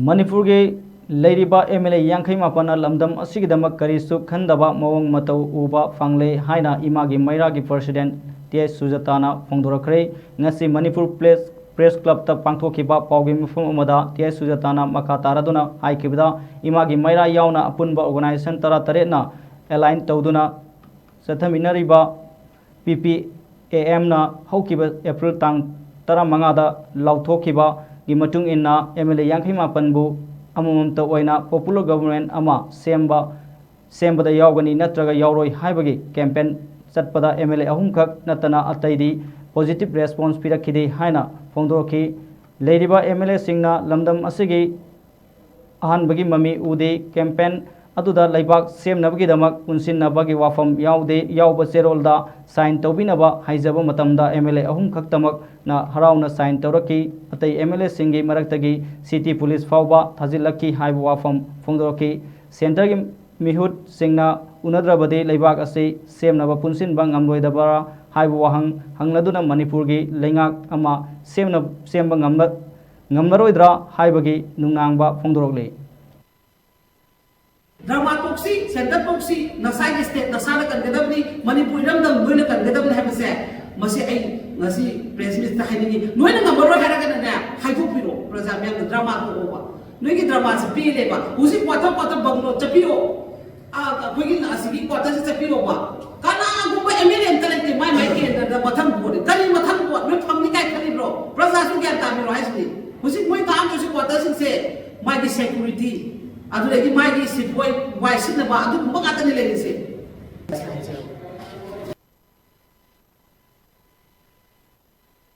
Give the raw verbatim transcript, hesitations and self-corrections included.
ꯃꯅꯤꯄꯨꯔꯒꯤ ꯂꯩꯔꯤꯕ M L A ꯌꯥꯡꯈꯩ ꯃꯥꯄꯟꯅ ꯂꯝꯗꯝ ꯑꯁꯤꯒꯤꯗꯃꯛ ꯀꯔꯤꯁꯨ ꯈꯟꯗꯕ ꯃꯑꯣꯡ ꯃꯇꯧ ꯎꯕ ꯐꯪꯂꯦ ꯍꯥꯏꯅ ꯏꯃꯥꯒꯤ ꯃꯩꯔꯥꯒꯤ ꯄ꯭ꯔꯁꯤꯗꯦꯟ ꯇꯤ ꯑꯩꯆ ꯁꯨꯖꯥꯇꯥꯅ ꯐꯣꯡꯗꯣꯔꯛꯈ꯭ꯔꯦ꯫ ꯉꯁꯤ ꯃꯅꯤꯄꯨꯔ ꯄ꯭ꯔꯦꯁ ꯄ꯭ꯔꯦꯁ ꯀ꯭ꯂꯕꯇ ꯄꯥꯡꯊꯣꯛꯈꯤꯕ ꯄꯥꯎꯒꯤ ꯃꯤꯐꯝ ꯑꯃꯗ ꯇꯤ ꯑꯩꯆ ꯁꯨꯖꯥꯇꯥꯅ ꯃꯈꯥ ꯇꯥꯔꯗꯨꯅ ꯍꯥꯏꯈꯤꯕꯗ, ꯏꯃꯥꯒꯤ ꯃꯩꯔꯥ ꯌꯥꯎꯅ ꯑꯄꯨꯟꯕ ꯑꯣꯔꯒꯅꯥꯏꯖꯦꯁꯟ ꯇꯔꯥ ꯇꯔꯦꯠꯅ ꯑꯦꯂꯥꯏꯟ ꯇꯧꯗꯨꯅ ꯆꯠꯊꯃꯤꯟꯅꯔꯤꯕ ꯄꯤ ꯄꯤ ꯑꯦ ꯑꯦꯝꯅ ꯍꯧꯈꯤꯕ ꯑꯦꯄ꯭ꯔꯤꯜ ꯇꯥꯡ ꯇꯔꯥꯃꯉꯥꯗ ꯂꯥꯎꯊꯣꯛꯈꯤꯕꯒꯤ ꯃꯇꯨꯡ ꯏꯟꯅ ꯑꯦꯝ ꯑꯦꯜ ꯑꯦ ꯌꯥꯡꯈꯩ ꯃꯥꯄꯟꯕꯨ ꯑꯃꯃꯝꯇ ꯑꯣꯏꯅ ꯄꯣꯄꯨꯂꯔ ꯒꯕꯔꯟꯃꯦꯟ ꯑꯃ ꯁꯦꯝꯕ ꯁꯦꯝꯕꯗ ꯌꯥꯎꯒꯅꯤ ꯅꯠꯇ꯭ꯔꯒ ꯌꯥꯎꯔꯣꯏ ꯍꯥꯏꯕꯒꯤ ꯀꯦꯝꯄꯦꯟ ꯆꯠꯄꯗ ꯑꯦꯝ ꯑꯦꯜ ꯑꯦ ꯑꯍꯨꯝꯈꯛ ꯅꯠꯇꯅ ꯑꯇꯩꯗꯤ ꯄꯣꯖꯤꯇꯤꯚ ꯔꯦꯁꯄꯣꯟꯁ ꯄꯤꯔꯛꯈꯤꯗꯦ ꯍꯥꯏꯅ ꯐꯣꯡꯗꯣꯔꯛꯈꯤ꯫ ꯂꯩꯔꯤꯕ ꯑꯦꯝ ꯑꯦꯜ ꯑꯦꯁꯤꯡꯅ ꯂꯝꯗꯝ ꯑꯁꯤꯒꯤ ꯑꯍꯥꯟꯕꯒꯤ ꯃꯃꯤ ꯎꯗꯦ꯫ ꯀꯦꯝꯄꯦꯟ ꯑꯗꯨꯗ ꯂꯩꯕꯥꯛ ꯁꯦꯝꯅꯕꯒꯤꯗꯃꯛ ꯄꯨꯟꯁꯤꯟꯅꯕꯒꯤ ꯋꯥꯐꯝ ꯌꯥꯎꯗꯦ꯫ ꯌꯥꯎꯕ ꯆꯦꯔꯣꯜꯗ ꯁꯥꯏꯟ ꯇꯧꯕꯤꯅꯕ ꯍꯥꯏꯖꯕ ꯃꯇꯝꯗ ꯑꯦꯝ ꯑꯦꯜ ꯑꯦ ꯑꯍꯨꯝ ꯈꯛꯇꯃꯛꯅ ꯍꯔꯥꯎꯅ ꯁꯥꯏꯟ ꯇꯧꯔꯛꯈꯤ꯫ ꯑꯇꯩ ꯑꯦꯝ ꯑꯦꯜ ꯑꯦꯁꯤꯡꯒꯤ ꯃꯔꯛꯇꯒꯤ ꯁꯤꯇꯤ ꯄꯨꯂꯤꯁ ꯐꯥꯎꯕ ꯊꯥꯖꯤꯜꯂꯛꯈꯤ ꯍꯥꯏꯕ ꯋꯥꯐꯝ ꯐꯣꯡꯗꯣꯔꯛꯈꯤ꯫ ꯁꯦꯟꯇꯔꯒꯤ ꯃꯤꯍꯨꯠꯁꯤꯡꯅ ꯎꯅꯗ꯭ꯔꯕꯗꯤ ꯂꯩꯕꯥꯛ ꯑꯁꯤ ꯁꯦꯝꯅꯕ ꯄꯨꯟꯁꯤꯟꯕ ꯉꯝꯂꯣꯏꯗꯕ꯭ꯔꯥ ꯍꯥꯏꯕ ꯋꯥꯍꯪ ꯍꯪꯂꯗꯨꯅ ꯃꯅꯤꯄꯨꯔꯒꯤ ꯂꯩꯉꯥꯛ ꯑꯃ ꯁꯦꯝꯅ-, ꯁꯦꯝꯕ ꯉꯝꯂ-, ꯉꯝꯂꯔꯣꯏꯗ꯭ꯔꯥ ꯍꯥꯏꯕꯒꯤ ꯅꯨꯡꯅꯥꯡꯕ ꯐꯣꯡꯗꯣꯔꯛꯂꯤ꯫ ꯗ꯭ꯔꯃꯥ ꯇꯣꯛꯁꯤ, ꯁꯦꯟꯇꯔ ꯇꯣꯛꯁꯤ, ꯅꯁꯥꯒꯤ ꯁ꯭ꯇꯦꯠ ꯅꯁꯥꯅ ꯀꯟꯒꯗꯕꯅꯤ, ꯃꯅꯤꯄꯨꯔ ꯏꯔꯝꯗꯝ ꯅꯣꯏꯅ ꯀꯟꯒꯗꯕꯅꯤ ꯍꯥꯏꯕꯁꯦ ꯃꯁꯤ ꯑꯩ ꯉꯁꯤ ꯄ꯭ꯔꯦꯁ ꯃꯤꯠꯇ ꯍꯥꯏꯅꯤꯡꯉꯤ꯫ ꯅꯣꯏꯅ ꯉꯝꯃꯔꯣꯏ ꯍꯥꯏꯔꯒꯅꯅꯦ, ꯍꯥꯏꯗꯣꯛꯄꯤꯔꯣ, ꯄ꯭ꯔꯖꯥ ꯃꯌꯥꯝꯅ ꯗ꯭ꯔꯃꯥ ꯇꯣꯛꯑꯣꯕ꯫ ꯅꯣꯏꯒꯤ ꯗ꯭ꯔꯃꯥꯁꯦ ꯄꯦꯜꯂꯦꯕ꯫ ꯍꯧꯖꯤꯛ ꯀ꯭ꯋꯥꯇꯔ ꯀ꯭ꯋꯥꯇꯔ ꯕꯪꯒ꯭ꯂꯣ ꯆꯠꯄꯤꯔꯣ꯫ ꯑ, ꯑꯩꯈꯣꯏꯒꯤ ꯑꯁꯤꯒꯤ ꯀ꯭ꯋꯥꯇꯔꯁꯤ ꯆꯠꯄꯤꯔꯣꯕ꯫ ꯀꯅꯥꯒꯨꯝꯕ ꯑꯦꯝ ꯑꯦꯜ ꯑꯦ ꯑꯝꯇ ꯂꯩꯇꯦ, ꯃꯥꯏ ꯃꯥꯏ ꯀꯦꯟꯗ꯭ꯔꯗ ꯃꯊꯪ ꯚꯣꯠꯅꯤ꯫ ꯀꯔꯤ ꯃꯊꯪ ꯚꯣꯠ? ꯅꯣꯏ ꯐꯪꯅꯤ ꯀꯥꯏ ꯈꯜꯂꯤꯕ꯭ꯔꯣ? ꯄ꯭ꯔꯖꯥꯁꯨ ꯒ꯭ꯌꯥꯟ ꯇꯥꯕꯤꯔꯣ ꯍꯥꯏꯁꯤꯅꯤ꯫ ꯍꯧꯖꯤꯛ ꯃꯣꯏ ꯀꯥꯝꯗꯣꯏꯁꯤ ꯀ꯭ꯋꯥꯇꯔꯁꯤꯡꯁꯦ, ꯃꯥꯒꯤ ꯁꯦꯀ꯭ꯌꯨꯔꯤꯇꯤ, ꯑꯗꯨꯗꯒꯤ ꯃꯥꯒꯤ ꯁꯤꯐꯣꯏ ꯋꯥꯏ ꯁꯤꯠꯅꯕ, ꯑꯗꯨꯒꯨꯝꯕ ꯉꯥꯛꯇꯅꯤ ꯂꯩꯔꯤꯁꯦ꯫